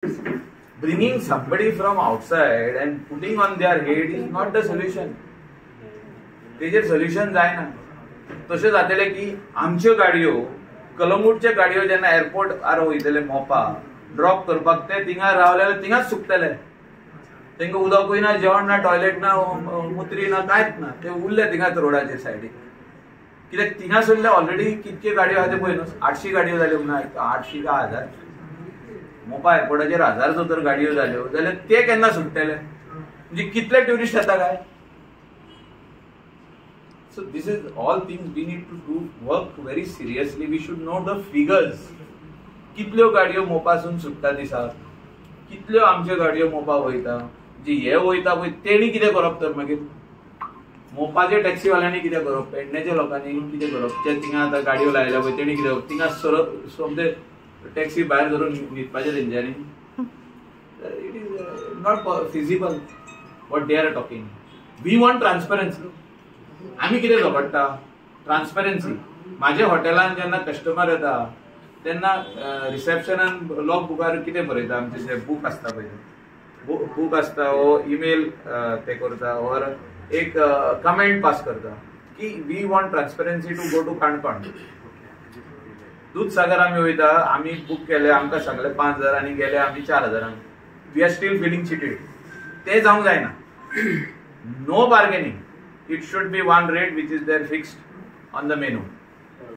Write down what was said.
Bringing somebody from outside and putting on their head is not the solution. तेजेर solution जायना. तशें जातलें की आमच्यो गाडयो, कलंगूटच्यो गाडयो जेन्ना एअरपोर्टार वयतले मोपा ड्रॉप करपाक, ते थिंगा रावले जाल्यार थिंगाच सुकतले. तांकां उदकूय ना, जेवण ना, टॉयलेट ना, मुत्री ना, कांयच ना. ते उरले थिंगाच रोडाचेर सायडीक. कित्याक थिंगासरले ऑलरेडी कितक्यो गाडयो आहा ते पळय न्हू, 800 गाडयो जाल्यो म्हणून आयकता, 800 काय 1000. मोपा एअरपोर्टाचेर 1000 जर तर गाडयो जाल्यो जाल्यार ते केन्ना सुट्टले? म्हणजे कितले ट्युरिस्ट येता काय? So this is all things we need to do work very seriously. We should know the figures. कितल्यो गाडयो मोपासून सुट्टा दिसाक, कितल्यो आमच्यो गाडयो मोपा वयता, जे हे वयता पळय तेणी कितें करप तर मागीर मोपाचे टॅक्सीवाल्यांनी कितें करप, पेडण्याच्या लोकांनी कितें करप, जे थिंगा आतां गाडयो लायल्या पळय तेणी कितें करप, थिंगा सोमते टॅक्सी भायर धरून न्हिदपाचें तेंच्यांनी. It is not feasible what they are talking. We want transparency. आमी कितें झगडटा? ट्रान्सपरन्सी. म्हाज्या हॉटेलान जेन्ना कस्टमर येता तेन्ना रिसेप्शनान लॉग बुकार कितें बरयता, आमचे जे बूक आसता पळय, बूक आसता वो ईमेल ते करता ऑर एक कमेंट पास करता की we want transparency to go to Canacona. Dudhsagar आमी वयता, आमी बूक केले, आमकां सांगले 5000 आनी गेले आमी 4000. We are still feeling cheated. ते जावंक जायना. No bargaining. It should be one rate which is there fixed on the menu.